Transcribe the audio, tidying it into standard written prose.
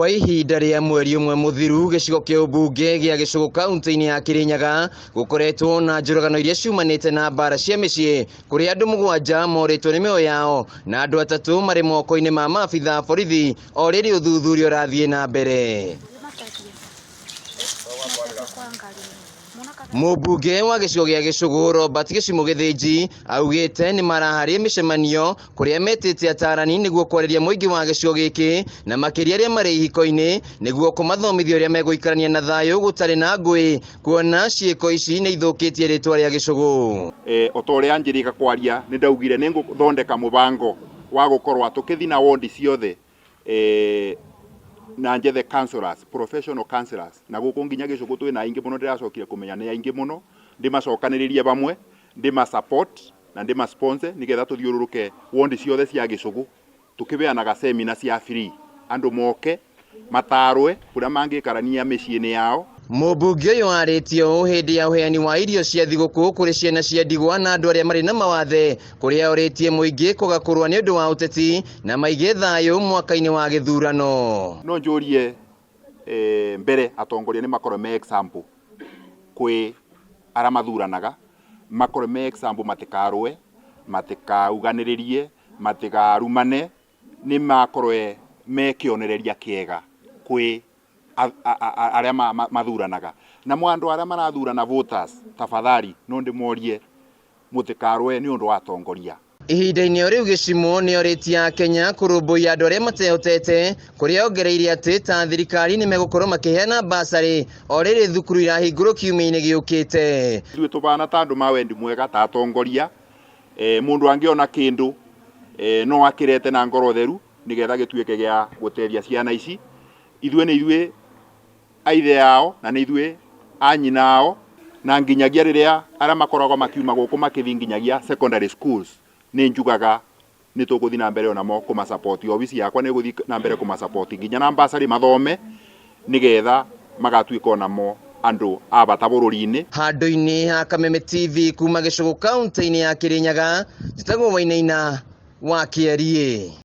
Kwa ihinda rĩa mweri ũmwe mũthiru, gĩcigo kĩa ũmbunge gĩa Gĩcũgũ kaunti-inĩ ya Kĩrĩnyaga gũkoretwo na njũragano iria ciumanĩte na mbara cia mĩciĩ kũrĩa andũ mũgwanja morĩtwo nĩ mĩoyo yao na andũ atatũ marĩ moko-inĩ ma maabitha a borithi o rĩrĩ ũthuthuria ũrathiĩ na mbere. Mũmbunge wa gĩcigo gĩa Gĩcũgũ Robert Gĩcimũ Gĩthĩnji augĩte nĩ maraharĩria mĩcemanio kũrĩa metĩte atarani nĩguo kwarĩria mũingĩ wa gĩcigo gĩkĩ na makĩria arĩa marĩ ihiko-inĩ nĩguo kũmathomithia ũrĩa megũikarania na thayũ gũtarĩ na ngũĩ kuona ciĩko ici nĩ ithũkĩtie rĩtwa rĩa Gĩcũgũ. O ta ũrĩa anjĩrĩga kwaria nĩ ndaugire nĩ ngũthondeka mũbango wa gũkorwo tũkĩthiĩ na wondi ciothe na njethe counselors, professional counselors, na gũkũ nginya Gĩcũgũ twĩna aingĩ mũno ndĩracokire kũmenya nĩ aingĩ mũno, ndĩmacokanĩrĩrie vamwe, ndĩma support na ndĩma sponsor nĩgetha tũthiũrũrũke wondi ciothe cia Gĩcũgũ tũkĩbeanaga seminar cia free, andũ moke matarwe kũrĩa mangĩikarania mĩciĩ-inĩ yao. Mũmbunge ũyũ arĩtie ũũ hĩndĩ ya ũheani wa irio cia thigũkũ kũrĩ ciana cia ndigwa na andũ arĩa marĩ na mawathe kũrĩa orĩtie mũingĩ kwaga kũrũa nĩ ũndũ wa ũteti na maige thayũ mwaka-inĩ wa gĩthurano. No njũrie mbere atongoria nĩ makorwo me example kwĩ arĩa mathuranaga, makorwo me example matikarũe, matikauganĩrĩrie, matikarumane, nĩ makorwo me kĩonereria kĩega kwĩ arĩa mathuranaga. Namo andũ arĩa marathurana voters, tafadhali no ndĩmorie mũtikarũe nĩ ũndũ wa atongoria. Ihinda-inĩ o rĩu Gĩcimũ nĩ orĩtie Akenya kũrũmbũiya andũ arĩa matehotete kũrĩa ongereire atĩ ta thirikari nĩ megũkorwo makĩheana basarĩ o rĩrĩ thukuru irahingũrwo kiumia-inĩ gĩũkĩte. Ithuĩ tũbana ta andũ ma wendi mwega ta atongoria, mũndũ angĩona kĩndũ no akĩrete na ngoro theru nĩgetha gĩtuĩke gĩa gũteithia ciana ici. Ithuĩ nĩ ithuĩ aithe ao na nĩ ithuĩ anyina ao, na nginyagia rĩrĩa arĩa makoragwo makiuma gũkũ makĩthiĩ nginyagia secondary schools nĩ njugaga nĩ tũgũthiĩ na mbere onamo kũma support. Obici yakwa nĩ ĩgũthiĩ na mbere kũma support nginya na bursary mathome nĩgetha magatuĩka onamo andũ a bata bũrũri-inĩ. Handũ-inĩ ha Kameme TV kuma Gĩcũgũ kaunti-inĩ ya Kĩrĩnyaga, njĩtagwo Wainaina wa Kĩeriĩ.